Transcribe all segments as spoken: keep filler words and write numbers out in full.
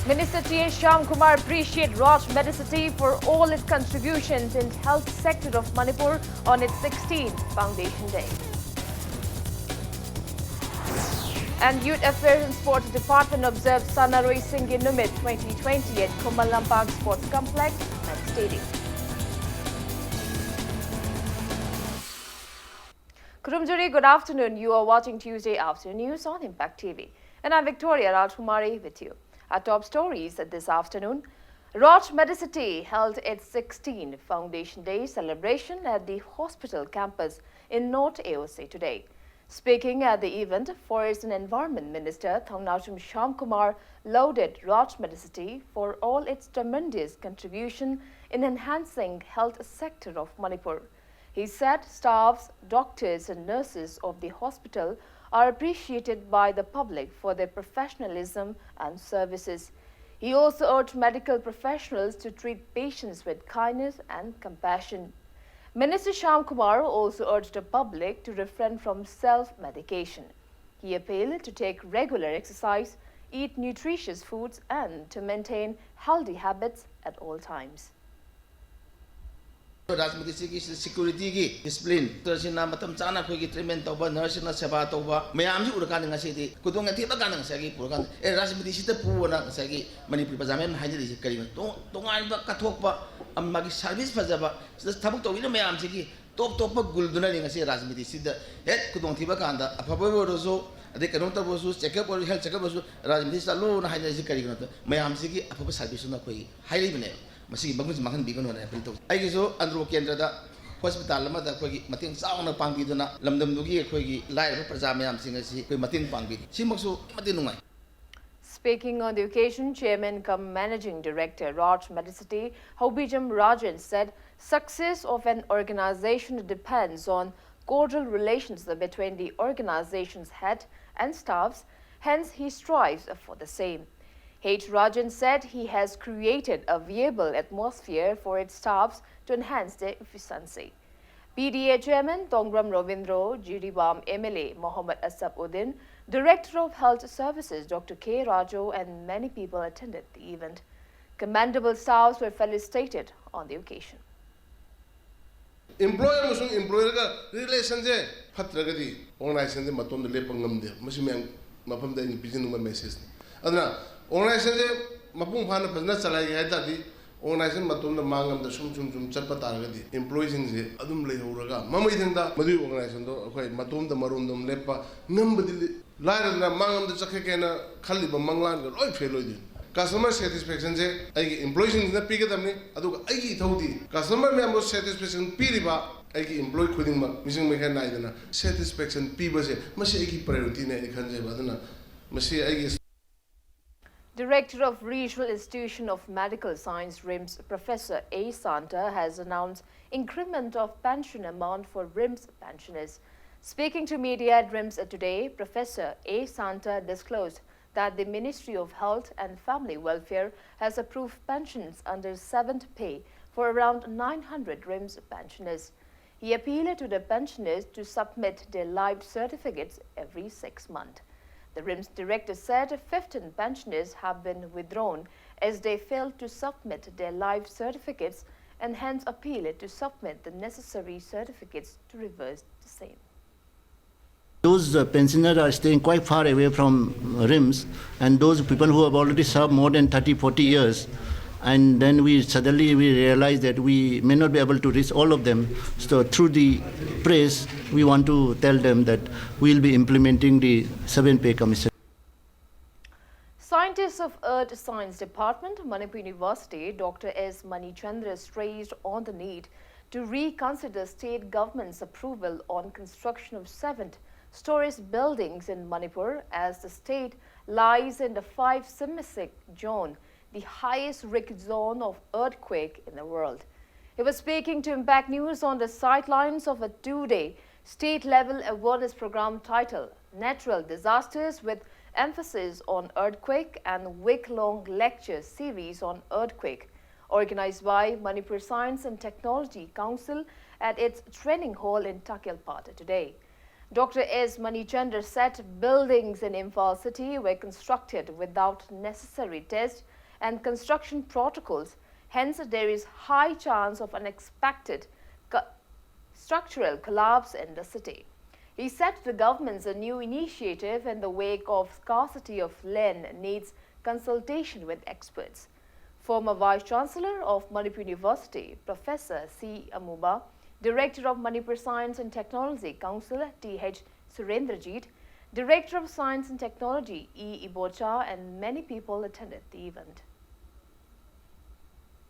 Minister T A Shyamkumar appreciate Raj Medicity for all its contributions in health sector of Manipur on its sixteenth foundation day. And Youth Affairs and Sports Department observes Sanaroi Singgi Numit twenty twenty at Khuman Lampak Sports Complex and Stadium. Kurumjuri, good afternoon. You are watching Tuesday Afternoon News on Impact T V. And I'm Victoria Rajkumari with you. Our top stories this afternoon. Raj Medicity held its sixteenth Foundation Day celebration at the hospital campus in North A O C today. Speaking at the event, Forest and Environment Minister Thongnaocham Shyamkumar lauded Raj Medicity for all its tremendous contribution in enhancing health sector of Manipur. He said staffs, doctors and nurses of the hospital are appreciated by the public for their professionalism and services. He also urged medical professionals to treat patients with kindness and compassion. Minister Shyamkumar also urged the public to refrain from self-medication. He appealed to take regular exercise, eat nutritious foods, and to maintain healthy habits at all times. ꯔꯥꯖꯃꯤꯇꯤꯁꯤꯒꯤ ꯁꯤꯀ꯭ꯌꯨꯔꯤꯇꯤꯒꯤ discipline, ꯗꯣꯛꯇꯔꯁꯤꯡꯅ ꯃꯇꯝ ꯆꯥꯅ ꯑꯩꯈꯣꯏꯒꯤ treatment ꯇꯧꯕ, ꯅꯔꯁꯁꯤꯡꯅ ꯁꯦꯕꯥ ꯇꯧꯕ ꯃꯌꯥꯝꯁꯤ ꯎꯔꯀꯥꯟꯗ ꯉꯁꯤꯗꯤ ꯈꯨꯗꯣꯡ ꯊꯤꯕ ꯀꯥꯟꯗ ꯉꯁꯥꯏꯒꯤ ꯄꯨꯔꯀꯥꯟꯗ ꯑꯦ ꯔꯥꯖꯃꯤꯇꯤꯁꯤꯗ ꯄꯨꯑꯣꯅ ꯉꯁꯥꯏꯒꯤ ꯃꯅꯤꯄꯨꯔꯤ ꯄ꯭ꯔꯖꯥ ꯃꯌꯥꯝꯅ ꯍꯥꯏꯅꯔꯤꯁꯤ ꯀꯔꯤꯒꯤꯅꯣ? ꯇꯣ- ꯇꯣꯉꯥꯟꯕ ꯀꯠꯊꯣꯛꯄ, ꯑꯃ ꯃꯥꯒꯤ ꯁꯥꯔꯚꯤꯁ ꯐꯖꯕ, ꯁꯤꯗ ꯊꯕꯛ ꯇꯧꯕꯤꯔꯤꯕ ꯃꯌꯥꯝꯁꯤꯒꯤ ꯇꯣꯞ ꯇꯣꯞꯄ ꯒꯨꯜꯗꯨꯅꯅꯤ ꯉꯁꯤ ꯔꯥꯖꯃꯤꯇꯤꯁꯤꯗ ꯍꯦꯛ ꯈꯨꯗꯣꯡꯊꯤꯕ ꯀꯥꯟꯗ ꯑꯐꯕ ꯑꯣꯏꯔꯁꯨ, ꯑꯗꯩ ꯀꯩꯅꯣꯝ ꯇꯧꯔꯁꯨ, ꯆꯦꯛꯑꯞ ꯑꯣꯏꯔꯁꯨ, ꯍꯦꯜꯊ ꯆꯦꯛꯑꯞ ꯑꯣꯏꯔꯁꯨ ꯔꯥꯖꯃꯤꯇꯤ ꯆꯠꯂꯣꯅ ꯍꯥꯏꯅꯔꯤꯁꯤ ꯀꯔꯤꯒꯤꯅꯣꯗ ꯃꯌꯥꯝꯁꯤꯒꯤ ꯑꯐꯕ ꯁꯥꯔꯚꯤꯁꯇꯨꯅ ꯑꯩꯈꯣꯏ ꯍꯥꯏꯔꯛꯏꯕꯅꯦꯕ꯫ ꯃꯁꯤꯒꯤ ꯃꯒꯨꯟꯁꯤ ꯃꯥꯡꯍꯟꯕꯤꯒꯅꯨꯅ ꯑꯦꯄꯤꯜ ꯇꯧꯖꯩ꯫ ꯑꯩꯒꯤꯁꯨ ꯑꯟꯗ꯭ꯔꯣ ꯀꯦꯟꯗ꯭ꯔꯗ ꯍꯣꯁꯄꯤꯇꯥꯜ ꯑꯃꯗ ꯑꯩꯈꯣꯏꯒꯤ ꯃꯇꯦꯡ ꯆꯥꯎꯅ ꯄꯥꯡꯕꯤꯗꯨꯅ ꯂꯝꯗꯝꯗꯨꯒꯤ ꯑꯩꯈꯣꯏꯒꯤ ꯂꯥꯏꯔꯕ ꯄ꯭ꯔꯖꯥ ꯃꯌꯥꯝꯁꯤꯡ ꯑꯁꯤ ꯑꯩꯈꯣꯏ ꯃꯇꯦꯡ ꯄꯥꯡꯕꯤ, ꯁꯤꯃꯛꯁꯨ ꯑꯗꯨꯛꯀꯤ ꯃꯇꯤꯛ ꯅꯨꯡꯉꯥꯏ꯫ Speaking on the occasion, Chairman cum Managing Director Raj Medicity, Hobijam Rajan, said success of an organization depends on cordial relations between the organization's head and staffs, hence he strives for the same. H Rajan said he has created a viable atmosphere for its staffs to enhance their efficiency. P D A Chairman Tongbram Ravindra, Jiribam M L A Mohammad Asaf Uddin, Director of Health Services Doctor K Raju and many people attended the event. Commendable staffs were felicitated on the occasion. Employer ꯑꯃꯁꯨꯡ employerꯒ relationꯁꯦ ꯐꯠꯇ꯭ꯔꯒꯗꯤ organizationꯁꯦ ꯃꯇꯣꯝꯗ ꯂꯦꯞꯄ ꯉꯝꯗꯦ꯫ ꯃꯁꯤ ꯃꯌꯥꯝ ꯃꯐꯝꯗ ꯑꯩꯅ ꯄꯤꯖꯅꯤꯡꯕ messageꯅꯤ꯫ ꯑꯗꯨꯅ organizationꯁꯦ ꯃꯄꯨꯡ ꯐꯥꯅ ꯐꯖꯅ ꯆꯂꯥꯏꯒꯦ ꯍꯥꯏ ꯇꯥꯔꯗꯤ organization ꯃꯇꯣꯝꯗ ꯃꯥꯡ ꯑꯃꯗ ꯁꯨꯝ ꯁꯨꯝ ꯁꯨꯝ ꯆꯠꯄ ꯇꯥꯔꯒꯗꯤ employeeꯁꯤꯡꯁꯦ ꯑꯗꯨꯝ ꯂꯩꯍꯧꯔꯒ ꯃꯃꯩꯊꯪꯗ ꯃꯗꯨꯒꯤ organizationꯗꯣ ꯑꯩꯈꯣꯏ ꯃꯇꯣꯝꯗ ꯃꯔꯣꯝꯗꯣꯝ ꯂꯦꯞꯄ ꯉꯝꯕꯗꯤ ꯂꯥꯏꯔꯗꯅ ꯃꯥꯡ ꯑꯃꯗ ꯆꯠꯈ꯭ꯔꯒꯦꯅ ꯈꯜꯂꯤꯕ ꯃꯪꯂꯥꯟꯒ ꯂꯣꯏ fail ꯑꯣꯏꯗꯣꯏꯅꯤ꯫ Customer satisfactionꯁꯦ ꯑꯩꯒꯤ employeeꯁꯤꯡꯁꯤꯅ ꯄꯤꯒꯗꯕꯅꯤ꯫ ꯑꯗꯨꯒ ꯑꯩꯒꯤ ꯏꯊꯧꯗꯤ customer ꯃꯌꯥꯝꯕꯨ satisfaction ꯄꯤꯔꯤꯕ ꯑꯩꯒꯤ employee ꯈꯨꯗꯤꯡꯃꯛ ꯃꯤꯁꯤꯡ ꯃꯈꯩ ꯅꯥꯏꯗꯅ satisfaction ꯄꯤꯕꯁꯦ ꯃꯁꯤ ꯑꯩꯒꯤ priorityꯅꯦ ꯑꯩ ꯈꯟꯖꯩꯕ꯫ ꯑꯗꯨꯅ ꯃꯁꯤ ꯑꯩꯒꯤ Director of Regional Institution of Medical Science, RIMS, Professor A Santa has announced increment of pension amount for RIMS pensioners. Speaking to media at RIMS today, Professor A Santa disclosed that the Ministry of Health and Family Welfare has approved pensions under seventh pay for around nine hundred RIMS pensioners. He appealed to the pensioners to submit their life certificates every six months. The RIMS director said fifteen pensioners have been withdrawn as they failed to submit their life certificates and hence appealed to submit the necessary certificates to reverse the same. Those uh, pensioners are staying quite far away from RIMS, and those people who have already served more than thirty, forty years, and then we suddenly we realize that we may not be able to reach all of them. So through the press, we want to tell them that we'll be implementing the seven pay commission. Scientists of Earth Science Department, Manipur University, Doctor S Manichandra stressed on the need to reconsider state government's approval on construction of seven stories buildings in Manipur as the state lies in the five seismic zone, the highest risk zone of earthquake in the world. He was speaking to Impact News on the sidelines of a two-day state-level awareness program titled Natural Disasters, with emphasis on earthquake, and week-long lecture series on earthquake, organized by Manipur Science and Technology Council at its training hall in Takyalpata today. Doctor S Manichandra said buildings in Imphal city were constructed without necessary tests and construction protocols. Hence, there is high chance of unexpected co- structural collapse in the city. He said the government's new initiative in the wake of scarcity of land needs consultation with experts. Former Vice Chancellor of Manipur University, Professor C Amuba, Director of Manipur Science and Technology Council, Th Surendrajit, Director of Science and Technology, E Ibocha, and many people attended the event.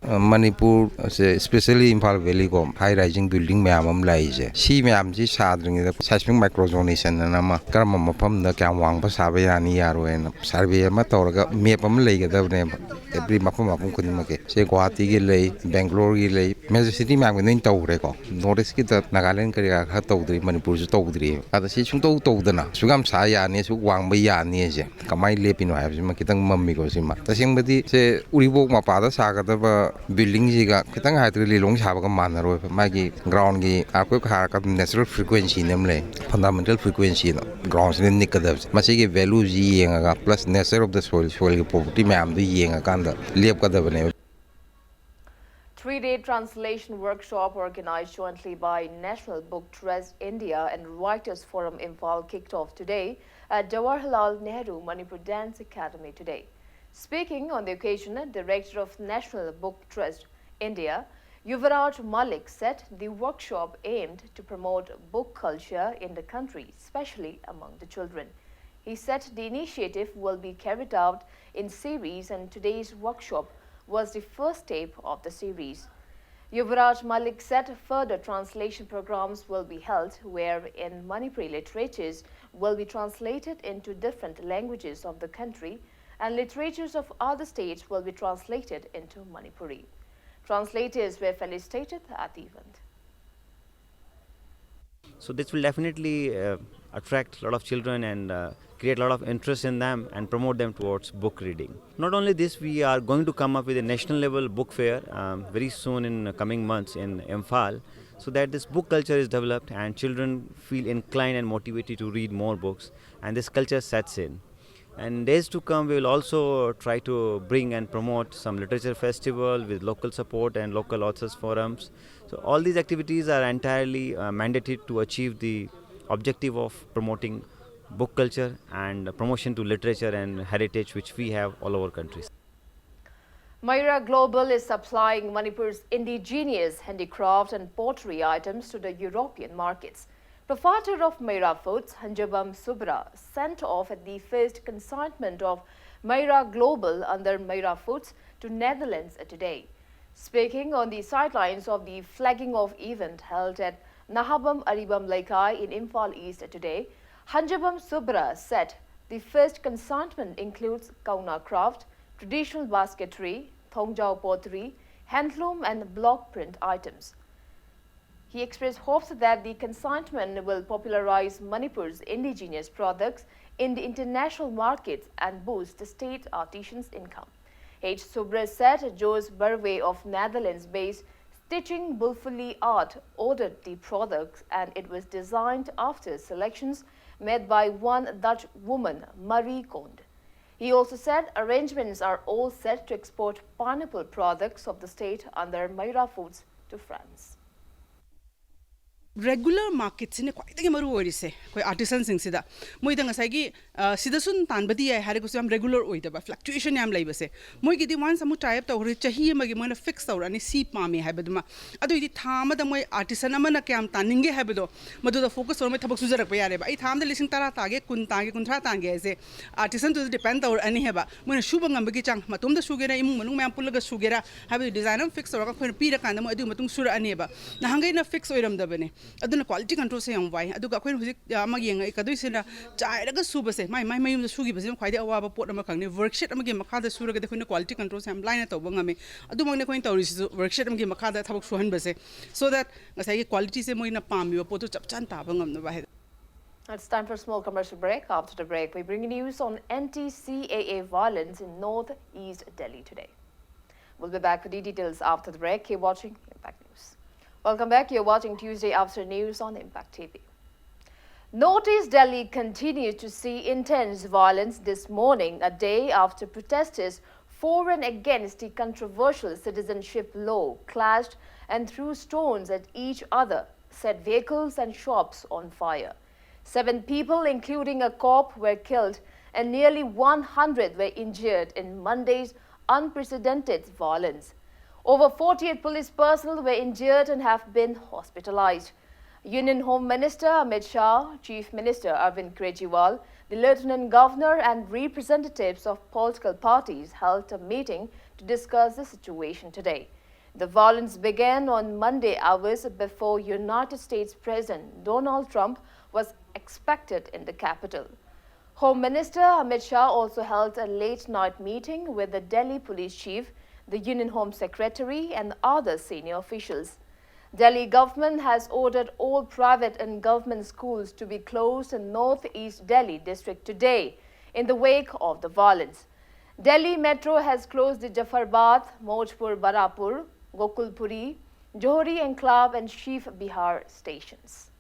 Manipur say, especially Imphal ꯚꯦꯂꯤꯀꯣ, high rising building ꯃꯌꯥꯝ ꯑꯃ ꯂꯩꯔꯤꯁꯦ, ꯁꯤ ꯃꯌꯥꯝꯁꯤ ꯁꯥꯗ꯭ꯔꯤꯉꯩꯗ seismic micro zonation ꯑꯅ ꯑꯃ, ꯀꯔꯝꯕ ꯃꯐꯝꯗ ꯀꯌꯥꯝ ꯋꯥꯡꯕ ꯁꯥꯕ ꯌꯥꯅꯤ ꯌꯥꯔꯣꯏꯅ survey ꯑꯃ ꯇꯧꯔꯒ map ꯑꯃ ꯂꯩꯒꯗꯕꯅꯦꯕ꯫ Every ꯃꯐꯝ ꯃꯐꯝ ꯈꯨꯗꯤꯡꯃꯛꯀꯤ, ꯁꯦ ꯒꯨꯋꯥꯍꯥꯇꯤꯒꯤ ꯂꯩ, ꯕꯦꯡꯒ꯭ꯂꯣꯔꯒꯤ ꯂꯩ, major city ꯃꯌꯥꯝꯒꯤ ꯂꯣꯏ ꯇꯧꯈ꯭ꯔꯦꯀꯣ꯫ North Eastꯀꯤꯗ ꯅꯥꯒꯥꯂꯦꯟ ꯀꯔꯤ ꯀꯔꯥ ꯈꯔ ꯇꯧꯗ꯭ꯔꯤ, ꯃꯅꯤꯄꯨꯔꯁꯨ ꯇꯧꯗ꯭ꯔꯤꯕ꯫ ꯑꯗ ꯁꯤ ꯁꯨꯡꯇꯧ ꯇꯧꯗꯅ ꯑꯁꯨꯛ ꯌꯥꯝ ꯁꯥ ꯌꯥꯅꯤ, ꯑꯁꯨꯛ ꯋꯥꯡꯕ ꯌꯥꯅꯤ ꯍꯥꯏꯁꯦ ꯀꯃꯥꯏꯅ ꯂꯦꯞꯄꯤꯅꯣ ꯍꯥꯏꯕꯁꯤꯃ ꯈꯤꯇꯪ ꯃꯝꯃꯤꯀꯣ꯫ ꯁꯤꯃ ꯇꯁꯦꯡꯕꯗꯤ ꯁꯦ ꯎꯔꯤꯄꯣꯛ ꯃꯄꯥꯗ ꯁꯥꯒꯗꯕ buildingꯁꯤꯒ ꯈꯤꯇꯪ ꯍꯥꯏꯔꯒꯗꯤ ꯂꯤꯂꯣꯡ ꯁꯥꯕꯒ ꯃꯥꯟꯅꯔꯣꯏꯕ꯫ ꯃꯥꯒꯤ groundꯒꯤ earthquake ꯍꯥꯏꯔꯒ natural frequencyꯅ ꯑꯃ ꯂꯩ, fundamental frequencyꯅ꯫ Groundꯁꯤꯅ ꯅꯤꯛꯀꯗꯕꯁꯦ, ꯃꯁꯤꯒꯤ valueꯁꯤ ꯌꯦꯡꯉꯒ, plus nature of the soil, soilꯒꯤ property ꯃꯌꯥꯝꯗꯨ ꯌꯦꯡꯉꯀꯥꯟꯗ ꯂꯦꯞꯀꯗꯕꯅꯦꯕ꯫ Three-day translation workshop organized jointly by National Book Trust India and Writers Forum Imphal kicked off today at Jawaharlal Nehru Manipur Dance Academy today. Speaking on the occasion, Director of National Book Trust India, Yuvraj Malik, said the workshop aimed to promote book culture in the country, especially among the children. He said the initiative will be carried out in series and today's workshop was the first step of the series. Yuvraj Malik said further translation programs will be held wherein Manipuri literatures will be translated into different languages of the country and literatures of other states will be translated into Manipuri. Translators were felicitated at the event. So this will definitely uh, attract a lot of children and uh, create a lot of interest in them and promote them towards book reading. Not only this, we are going to come up with a national level book fair um, very soon in coming months in Imphal. so that this book culture is developed and children feel inclined and motivated to read more books, and this culture sets in. And days to come, we will also try to bring and promote some literature festival with local support and local authors forums. So all these activities are entirely uh, mandated to achieve the objective of promoting book culture and promotion to literature and heritage which we have all over countries. Meira Global is supplying Manipur's indigenous handicraft and pottery items to the European markets. Proprietor of Meira Foods, Hanjabam Subra, sent off at the first consignment of Meira Global under Meira Foods to Netherlands today. Speaking on the sidelines of the flagging off event held at Nahabam Aribam Leikai in Imphal East today, Hanjabam Subra said the first consignment includes Kauna craft, traditional basketry, Thongjao pottery, handloom and block print items. He expressed hopes that the consignment will popularize Manipur's indigenous products in the international markets and boost the state artisans' income. H. Subra said Joost Barwe of Netherlands-based Stitching Bulfuli Art ordered the products and it was designed after selections made by one Dutch woman, Marie Konde. He also said arrangements are all set to export pineapple products of the state under Meira Foods to France. Regular marketꯁꯤꯅ ꯈ꯭ꯋꯥꯏꯗꯒꯤ ꯃꯔꯨ ꯑꯣꯏꯔꯤꯁꯦ ꯑꯩꯈꯣꯏ artisanꯁꯤꯡꯁꯤꯗ꯫ ꯃꯣꯏꯗ ꯉꯁꯥꯏꯒꯤ ꯑ, ꯁꯤꯗꯁꯨ ꯇꯥꯟꯕꯗꯤ ꯌꯥꯏ ꯍꯥꯏꯔꯒꯁꯨ ꯌꯥꯝ regular ꯑꯣꯏꯗꯕ, fluctuation ꯌꯥꯝ ꯂꯩꯕꯁꯦ꯫ ꯃꯣꯏꯒꯤꯗꯤ once ꯑꯃꯨꯛ tie up ꯇꯧꯈ꯭ꯔꯦ, ꯆꯍꯤ ꯑꯃꯒꯤ ꯃꯣꯏꯅ fix ꯇꯧꯔꯛꯑꯅꯤ ꯁꯤ ꯄꯥꯝꯃꯦ ꯍꯥꯏꯕꯗꯨꯃ꯫ ꯑꯗꯨꯏꯗꯤ ꯊꯥ ꯑꯃꯗ ꯃꯣꯏ artisan ꯑꯃꯅ ꯀꯌꯥꯝ ꯇꯥꯟꯅꯤꯡꯒꯦ ꯍꯥꯏꯕꯗꯣ ꯃꯗꯨꯗ focus ꯇꯧꯔꯒ ꯃꯣꯏ ꯊꯕꯛ ꯁꯨꯖꯔꯛꯄ ꯌꯥꯔꯦꯕ꯫ ꯑꯩ ꯊꯥ ꯑꯃꯗ ꯂꯤꯁꯤꯡ ꯇꯔꯥ ꯇꯥꯒꯦ, ꯀꯨꯟ ꯇꯥꯒꯦ, ꯀꯨꯟꯊ꯭ꯔꯥ ꯇꯥꯒꯦ ꯍꯥꯏꯁꯦ artisanꯗꯨꯗ depend ꯇꯧꯔꯛꯑꯅꯤ ꯍꯥꯏꯕ꯫ ꯃꯣꯏꯅ ꯁꯨꯕ ꯉꯝꯕꯒꯤ ꯆꯥꯡ, ꯃꯇꯣꯝꯗ ꯁꯨꯒꯦꯔꯥ, ꯏꯃꯨꯡ ꯃꯅꯨꯡ ꯃꯌꯥꯝ ꯄꯨꯜꯂꯒ ꯁꯨꯒꯦꯔꯥ ꯍꯥꯏꯕꯗꯤ design ꯑꯃ fix ꯇꯧꯔꯒ ꯑꯩꯈꯣꯏꯅ ꯄꯤꯔꯀꯥꯟꯗ ꯃꯣꯏ ꯑꯗꯨꯒꯤ ꯃꯇꯨꯡ ꯁꯨꯔꯛꯑꯅꯦꯕ꯫ ꯅꯍꯥꯟꯈꯩꯅ fix ꯑꯣꯏꯔꯝꯗꯕꯅꯦ꯫ ꯑꯗꯨꯅ quality controlꯁꯦ ꯌꯥꯝ ꯋꯥꯏ꯫ ꯑꯗꯨꯒ ꯑꯩꯈꯣꯏꯅ ꯍꯧꯖꯤꯛ ꯑꯃ ꯌꯦꯡꯉꯛꯀꯗꯣꯏꯁꯤꯅ ꯆꯥꯏꯔꯒ ꯁꯨꯕꯁꯦ, ꯃꯥꯏ ꯃꯥꯏ ꯃꯌꯨꯝꯗ ꯁꯨꯈꯤꯕꯁꯤꯅ ꯈ꯭ꯋꯥꯏꯗꯒꯤ ꯑꯋꯥꯕ ꯄꯣꯠ ꯑꯃꯈꯛꯅꯤ꯫ Workshed ꯑꯃꯒꯤ ꯃꯈꯥꯗ ꯁꯨꯔꯒꯗꯤ ꯑꯩꯈꯣꯏꯅ quality controlꯁꯦ ꯌꯥꯝ ꯂꯥꯏꯅ ꯇꯧꯕ ꯉꯝꯃꯤ꯫ ꯑꯗꯨꯃꯛꯅꯤ ꯑꯩꯈꯣꯏꯅ ꯇꯧꯔꯤꯁꯤꯁꯨ, workshed ꯑꯃꯒꯤ ꯃꯈꯥꯗ ꯊꯕꯛ ꯁꯨꯍꯟꯕꯁꯦ, so that ꯉꯁꯥꯏꯒꯤ qualityꯁꯦ ꯃꯣꯏꯅ ꯄꯥꯝꯃꯤꯕ ꯄꯣꯠꯇꯨ ꯆꯞ ꯆꯥꯅ ꯇꯥꯕ ꯉꯝꯅꯕ ꯍꯥꯏꯗꯤ꯫ It's time for a small commercial break. After the break, we bring you news on anti-C A A violence in northeast Delhi today. We'll be back with the details after the break. Keep watching Impact News. Welcome back. You're watching Tuesday After News on Impact T V. Northeast Delhi continued to see intense violence this morning, a day after protesters for and against the controversial citizenship law clashed and threw stones at each other, set vehicles and shops on fire. Seven people, including a cop, were killed and nearly one hundred were injured in Monday's unprecedented violence. Over forty-eight police personnel were injured and have been hospitalized. Union Home Minister Amit Shah, Chief Minister Arvind Kejriwal, the Lieutenant Governor and representatives of political parties held a meeting to discuss the situation today. The violence began on Monday hours before United States President Donald Trump was expected in the capital. Home Minister Amit Shah also held a late-night meeting with the Delhi Police Chief, the Union Home Secretary, and other senior officials. Delhi government has ordered all private and government schools to be closed in northeast Delhi district today in the wake of the violence. Delhi Metro has closed the Jafarabad, Mojpur Barapur, Gokulpuri, Johari Enclave and Sheikh Bihar stations.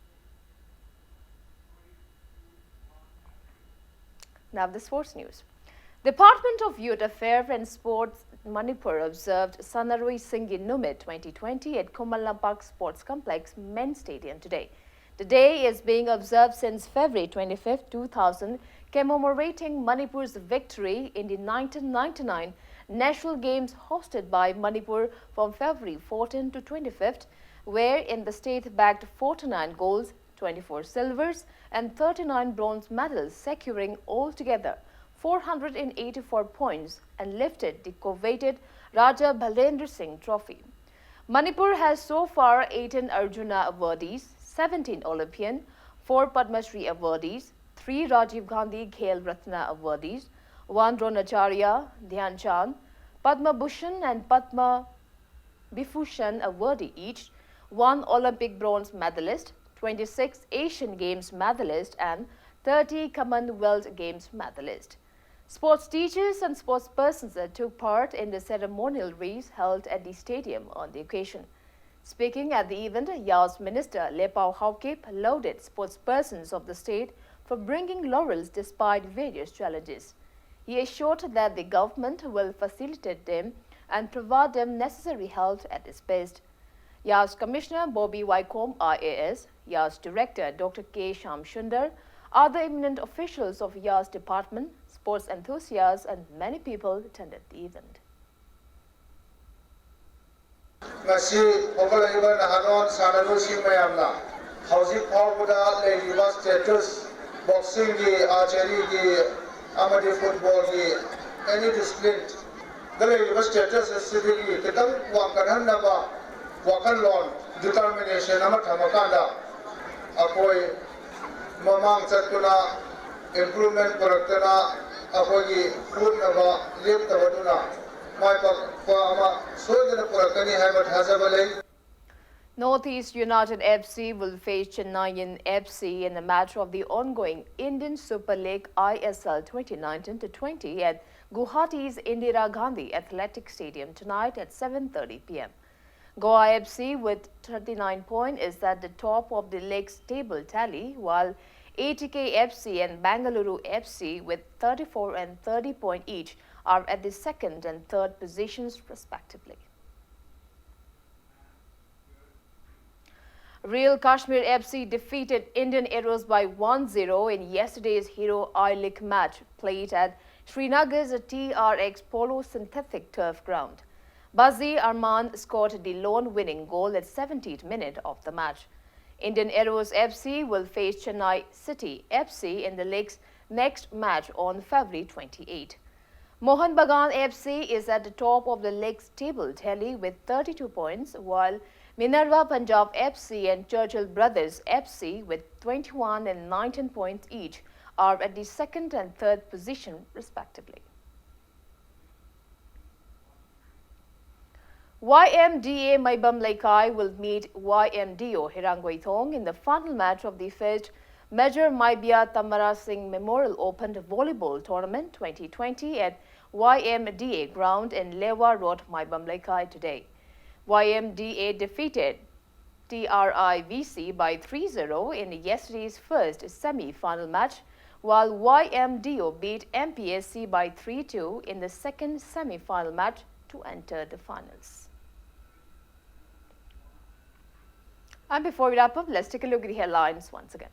Now the sports news. Department of Youth Affairs and Sports Manipur observed Sanarui Singgi Numit twenty twenty at Khuman Lampak Sports Complex Men's Stadium today. The day is being observed since February twenty-fifth, two thousand, commemorating Manipur's victory in the nineteen ninety-nine National Games hosted by Manipur from February fourteenth to twenty-fifth, wherein the state bagged forty-nine golds, twenty-four silvers, and thirty-nine bronze medals, securing altogether four hundred eighty-four points and lifted the coveted Raja Bhalendra Singh Trophy. Manipur has so far eighteen Arjuna awardees, seventeen Olympian, four Padma Shri awardees, three Rajiv Gandhi Khel Ratna awardees, one Dronacharya, Dhyan Chand, Padma Bhushan and Padma Vibhushan awardee each, one Olympic bronze medalist, twenty-six Asian Games medalist, and thirty Commonwealth Games medalist. Sports teachers and sports persons that took part in the ceremonial wreath held at the stadium on the occasion. Speaking at the event, Yaos Minister Lepao Haokip lauded sportspersons of the state for bringing laurels despite various challenges. He assured that the government will facilitate them and provide them necessary help at its best. Yaos Commissioner Bobby Waikom, I A S, Yaos Director Doctor K Shamsundar, other eminent officials of Yaos Department, sports enthusiasts, and many people attended the event. ꯉꯁꯤ ꯍꯧꯒꯠꯂꯛꯂꯤꯕ ꯅꯍꯥꯔꯣꯜ ꯁꯥꯟꯅꯔꯣꯏꯁꯤꯡ ꯃꯌꯥꯝꯅ ꯍꯧꯖꯤꯛ ꯐꯥꯎꯕꯗ ꯂꯩꯔꯤꯕ status, boxingꯒꯤ, archeryꯒꯤ ꯑꯃꯗꯤ footballꯒꯤ any disciplineꯗ ꯂꯩꯔꯤꯕ status ꯑꯁꯤꯗꯒꯤ ꯈꯤꯇꯪ ꯋꯥꯡꯈꯠꯍꯟꯅꯕ ꯋꯥꯈꯜꯂꯣꯟ, determination ꯑꯃ ꯊꯝꯃꯀꯥꯟꯗ ꯑꯩꯈꯣꯏ ꯃꯃꯥꯡ ꯆꯠꯇꯨꯅ improvement ꯄꯨꯔꯛꯇꯅ ꯑꯩꯈꯣꯏꯒꯤ ꯍꯣꯠꯅꯕ ꯂꯦꯞꯇꯕꯗꯨꯅ ꯃꯥꯏ ꯄꯥꯛꯄ ꯑꯃ ꯁꯣꯏꯗꯅ ꯄꯨꯔꯛꯀꯅꯤ ꯍꯥꯏꯕ ꯊꯥꯖꯕ ꯂꯩ꯫ Northeast United F C will face Chennaiyin F C in the match of the ongoing Indian Super League I S L twenty nineteen to twenty at Guwahati's Indira Gandhi Athletic Stadium tonight at seven thirty p m. Goa F C with thirty-nine points is at the top of the league's table tally, while A T K F C and Bengaluru F C with thirty-four and thirty points each are at the second and third positions respectively. Real Kashmir F C defeated Indian Arrows by one zero in yesterday's Hero I League match played at Srinagar's T R X Polo synthetic turf ground. Bazi Arman scored the lone winning goal at seventieth minute of the match. Indian Arrows F C will face Chennai City F C in the league's next match on February twenty-eight. Mohan Bagan F C is at the top of the league's table tally with thirty-two points, while Minerva Punjab F C and Churchill Brothers F C with twenty-one and nineteen points each are at the second and third position respectively. Y M D A Maibam Leikai will meet Y M D O Hirangweithong in the final match of the first Major Maibia Tamara Singh Memorial Open Volleyball Tournament twenty twenty at Y M D A ground in Lewa Road, Maibam Leikai today. Y M D A defeated T R I V C by three zero in yesterday's first semi-final match, while Y M D O beat M P S C by three two in the second semi-final match to enter the finals. And before we wrap up, let's take a look at the headlines once again.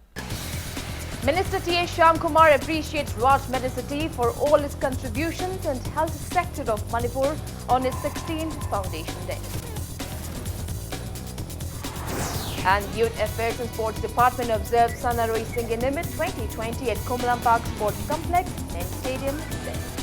Minister T A Shyamkumar appreciates Raj Medicity for all his contributions and held the sector of Manipur on his sixteenth Foundation Day. And Youth Affairs and Sports Department observes Sana Roy Singh Nimit twenty twenty at Komalampak Sports Complex, Nehru Stadium, Delhi.